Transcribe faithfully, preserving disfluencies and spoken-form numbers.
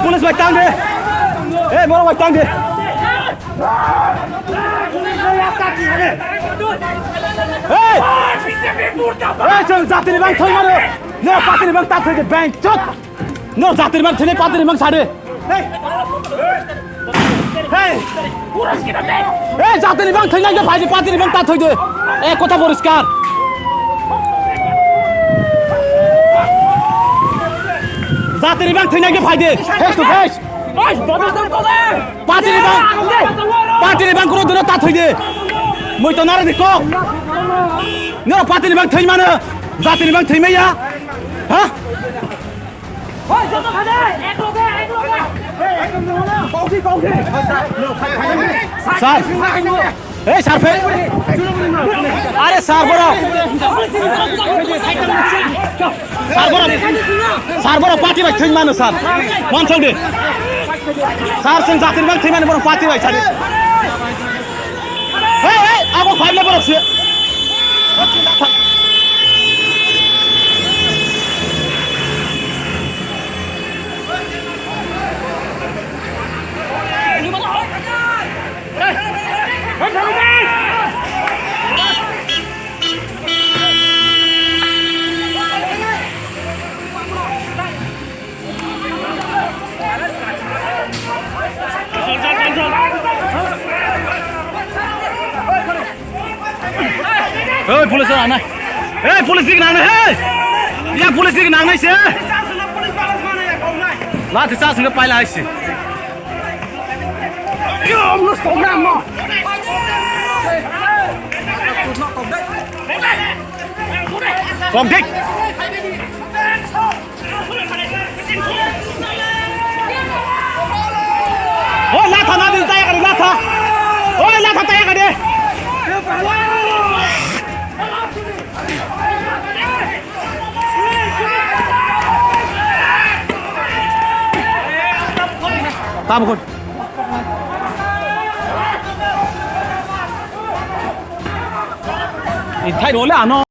Police bai tang de. Ei, borok bai tang de. Ei! Ei, chwng jatini bang thwi mano. No, patini bang ta thwi de, bang chot. No, jatini bang thwinai patini bang sade. Hey! Hey! Ei, jatini bang thwinai khe phai de, patini bang ta thwi de. Ei, kotha poriskar. Jatini bang thwinai khe phai de, face to face. Patini bang, patini bang kuro dino ta thwi de. Mui to nara de kok. Nora patini bang thwi mano. Jatini bang thwi maya. Ha? Sir. Ei, sir, fe-, are, sir, borok. Sir, borok. Sir, borok, party bai thwin mano, sir. Mansok de. Sir, chwng jatini bang thwin mano, borok party bai, sir. Ei, ei, abo five le borok se. Oi, police nang nai. Ei, police dik nang nai, hey. Ya, police dik nang nai se. Lathi charge nge paila aisi. Kok dik. Oi, latha na din taya kari, latha. Oi, latha taya kari. Tabukun. Ithai role ano.